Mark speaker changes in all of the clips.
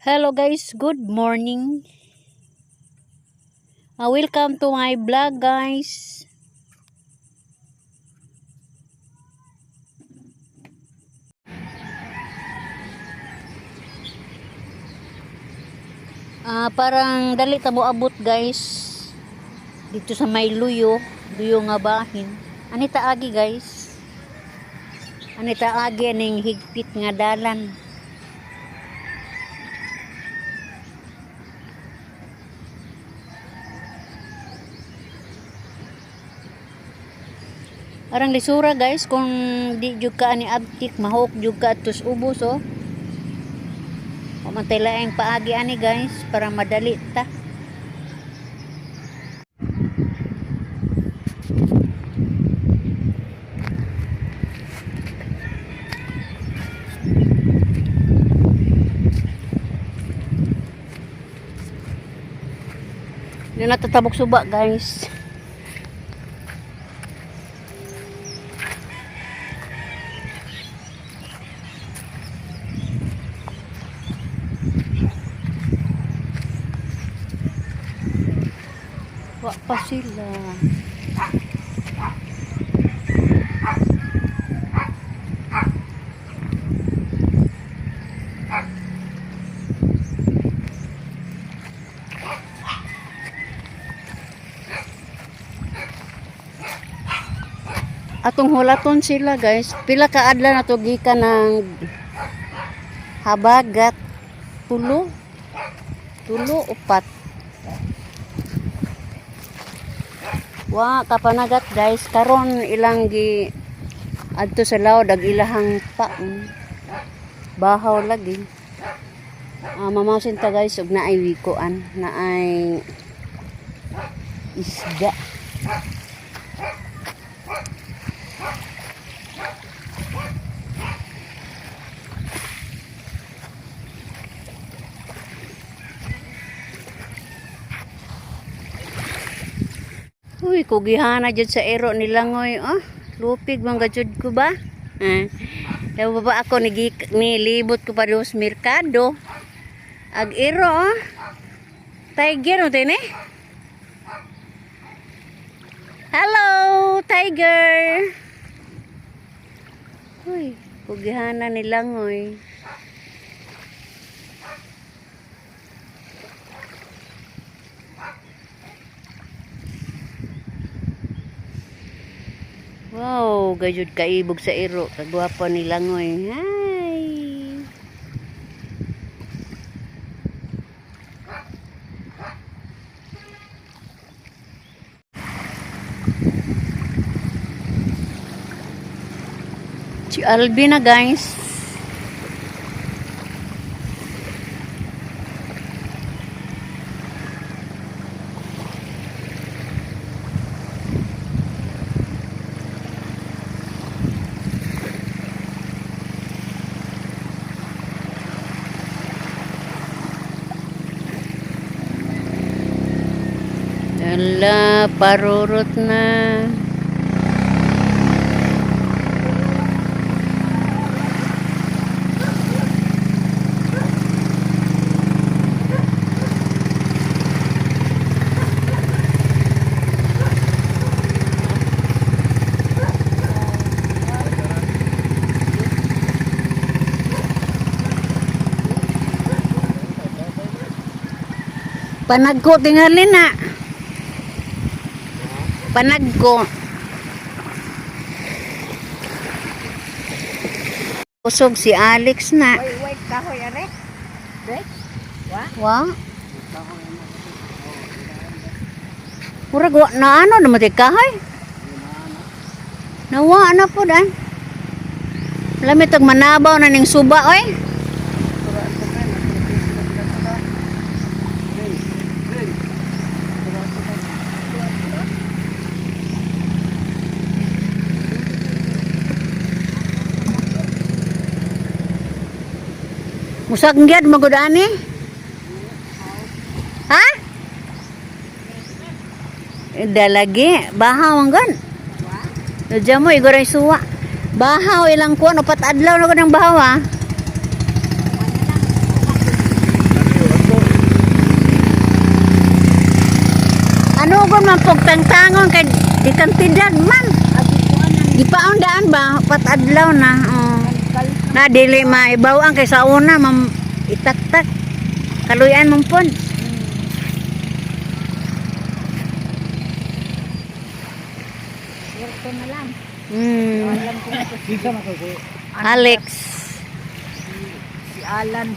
Speaker 1: Hello guys, good morning. Welcome to my vlog, guys. Parang dali ta mo abot, guys. Dito sa may luyo, luyo nga bahin. Anita agi, guys. Anita agi ning higpit nga dalan. Arang lisura, guys, kung di jud ka ani abtik, mahok jud ka atus ubos, oh. Wa man tay laing paagi ani, guys, para madali ta. Hindi natatabok suba, guys. Wa pa sila. Atong hulaton sila, guys. Pila ka adlaw na to gikan ng habagat? Tulo? Tulo, upat. Wa kapanagat, guys, karon ilang gi adto sa laod ag ilahang paon. Bahaw lagi. Mamasin ta, guys, og naay wikoan, naay isda. Uy, kugihana jud sa ero nilangoy. Ah, lupig man gajud ko ba? Eh. Kaya ba ako nilibot ko pa doon sa merkado. Ag ero, ah. Tiger o tini? Hello, tiger. Uy, kugihana nilangoy. Wow, gajud kaibog sa iro. Kagwapa nilangoy. Hi. Si Alvin na, guys. Ala, parurot na. Panagko tingali na. Panagko. Usog si Alex na.
Speaker 2: Wait, wait, kahoy are. Wait. Wa?
Speaker 1: Wa? Murag wa na ano naman ti kahoy. Nawa na po dan. Lamit og manabaw na ning suba oy. Musangyad magud ani. Ha? Eh, dalagi, bahaw ang gan. Diyan mo, iguray suwa. Bahaw ilang kuwan, upat adlaw na ko ng bahaw ah. man pugtangtangon kay di kantidad man. Gipaundaan ba patadlaw na. Oh. Na dili maibaw-ang kay sa una mam itaktak. Kaluyan mong pon.
Speaker 2: Swerte na lang. Alam ko na
Speaker 3: Kinsa man ko si
Speaker 1: Alex.
Speaker 2: si Alan,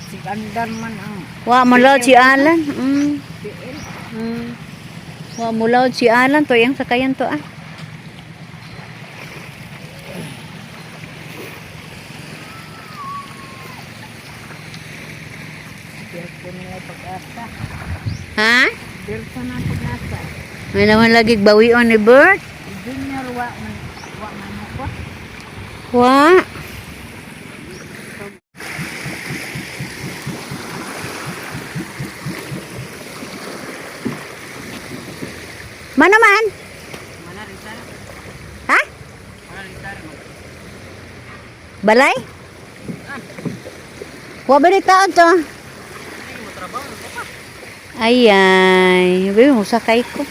Speaker 2: si Andar man ang
Speaker 1: Wa mo load si Alan.
Speaker 2: PL.
Speaker 1: Wa mo load si Alan to yang sakayan to ah.
Speaker 2: Berto na lang pag-asa.
Speaker 1: Ha?
Speaker 2: Berto na ang pag-asa.
Speaker 1: May naman lagi bawion ni Bert.
Speaker 2: Si Junior wa man mo ko.
Speaker 1: Wa. Mana man? Ha? Balay? Wa ba ni taon to? Ay ay, baby mo sakay ko.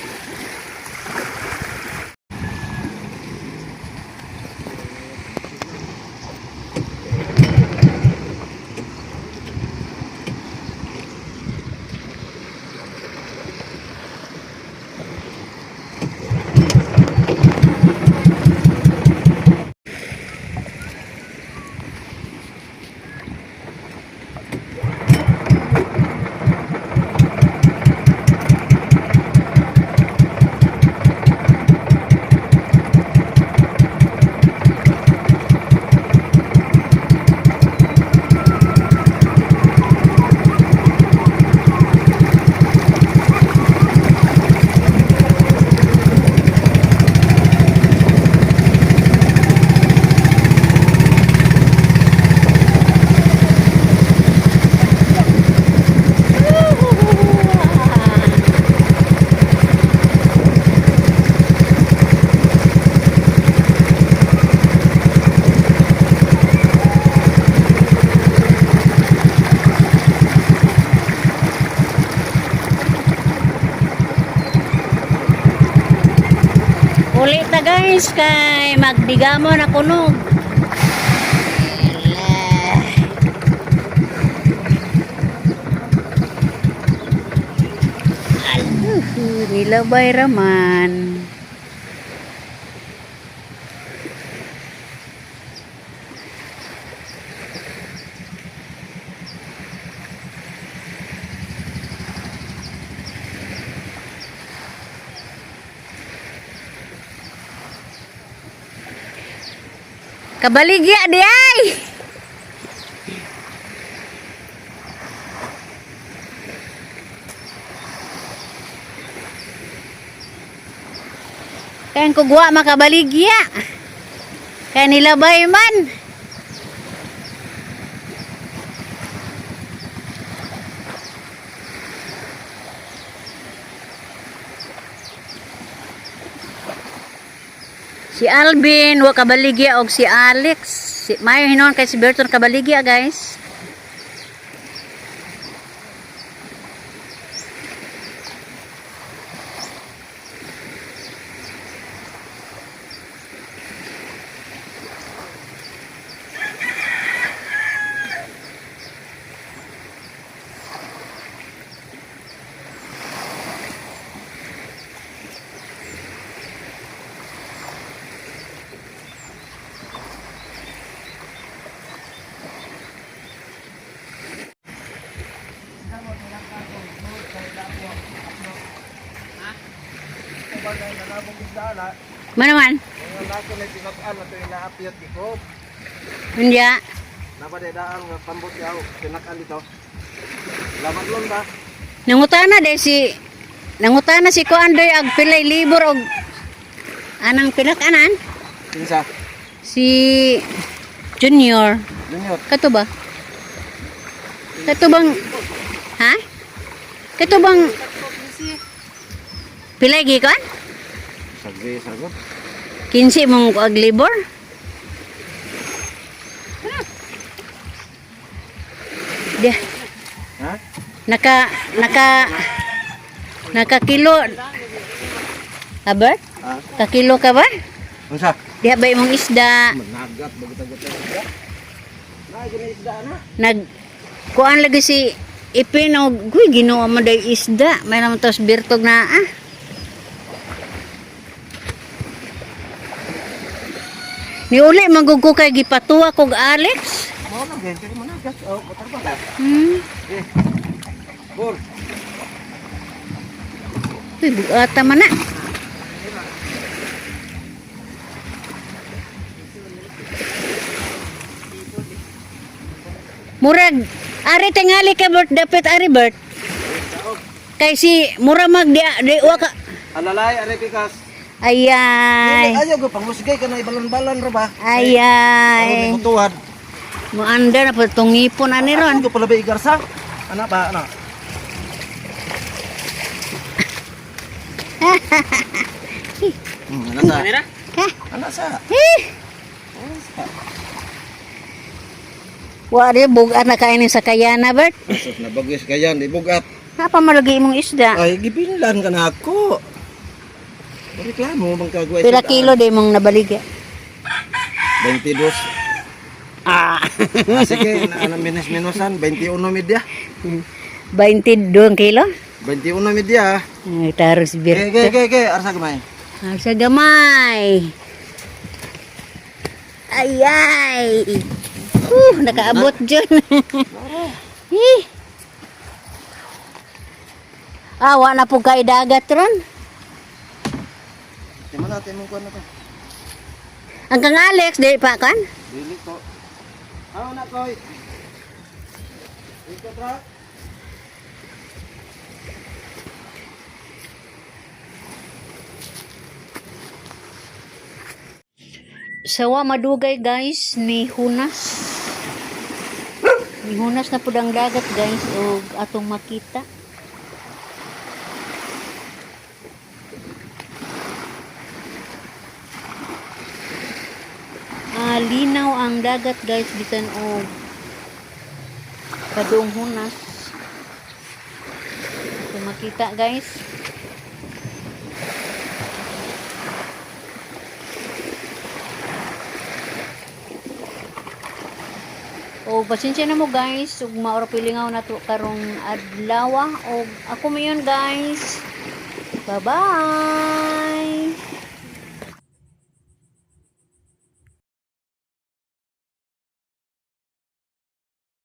Speaker 1: Uli ta guys kay magdigamo na kunog. Aluh, nilabay raman. Kabaligya di ay. Kaya kugwa makabaligya. Kaya nilabay man. Si Alvin, wa kabaligya og si Alex. Si Mayo hinon kay si Berton kabaligya, guys. Mano man?
Speaker 3: Nako na tinat-an na ito inaapiyat ko.
Speaker 1: Unya.
Speaker 3: Dapat ay daan nga pambot yaw tinakan dito. Lamat lang ba?
Speaker 1: Nangutana si Kuandoy ag pilay libur og anang pinakanan
Speaker 3: Kinsa?
Speaker 1: si Junior.
Speaker 3: Junior.
Speaker 1: Kato ba? Kato bang Ha? Kato bang pilay gikon?
Speaker 3: Sagdi sagot.
Speaker 1: 15 mong og libor? Di,
Speaker 3: Ha?
Speaker 1: naka naka naka kilo. Ha, Bert?
Speaker 3: Ha?
Speaker 1: Kakilo ka ba?
Speaker 3: Unsa?
Speaker 1: Diha ba imong isda?
Speaker 3: Managat bagot-agot na isda. Na gini isda na.
Speaker 1: Nag kuan lagi si Ipin og guy, Ginoo mo day isda. May naman tos birtog na ah. Ni uli manggug ko kay gipatuwa kog Alex.
Speaker 3: Mao lang gyud kay managat. Oh, motor ba? Eh. Bor.
Speaker 1: Uy, bugata man na. Murag, ari tingali ka Bert, dapat ari Bert. Kay si mura mag di, di wa ka.
Speaker 3: Alalay ari pikas.
Speaker 1: Ayay.
Speaker 3: Ayaw ko pangusgay ka na ibalan-balan ra ba?
Speaker 1: Ayay.
Speaker 3: Aron tuwad.
Speaker 1: Muanda na po tungipon ani ron.
Speaker 3: Ano pala ba igarsa? Ana ba ana? Ana sa.
Speaker 1: Ha?
Speaker 3: Ana sa.
Speaker 1: Eh. Wa ri bugat na kainin sa kayana Bert.
Speaker 3: Asot na bagwis kayan, ibugat.
Speaker 1: Napa malagi imong isda.
Speaker 3: Ay, gibinlan ka na ako. Reklamo bang kagway.
Speaker 1: Pila kilo di mong nabaligya.
Speaker 3: 22.
Speaker 1: Ah.
Speaker 3: Ah, sige, na, na minus-minusan, 21 media.
Speaker 1: 22 kilo?
Speaker 3: 21 media.
Speaker 1: Ay, taros
Speaker 3: Ke,
Speaker 1: bir.
Speaker 3: ke, ke, ke, arsa gamay.
Speaker 1: Sa gamay. Ayay. Nakaabot dyan. Eh. Ah, wa na po kay dagat ron.
Speaker 3: Timo na, timo ko na to.
Speaker 1: Ang kang Alex, di pa kan?
Speaker 3: Dili ko. Aw na koy. Ikot ra.
Speaker 1: Sawa madugay guys ni Hunas. Ni Hunas na pud ang dagat guys og atong makita. Ah, linaw ang dagat guys bisan og padung hunas. Atong makita guys. O pasensya na mo guys, ug maura pilingaw na to karong adlaw og ako mayon guys. Bye-bye.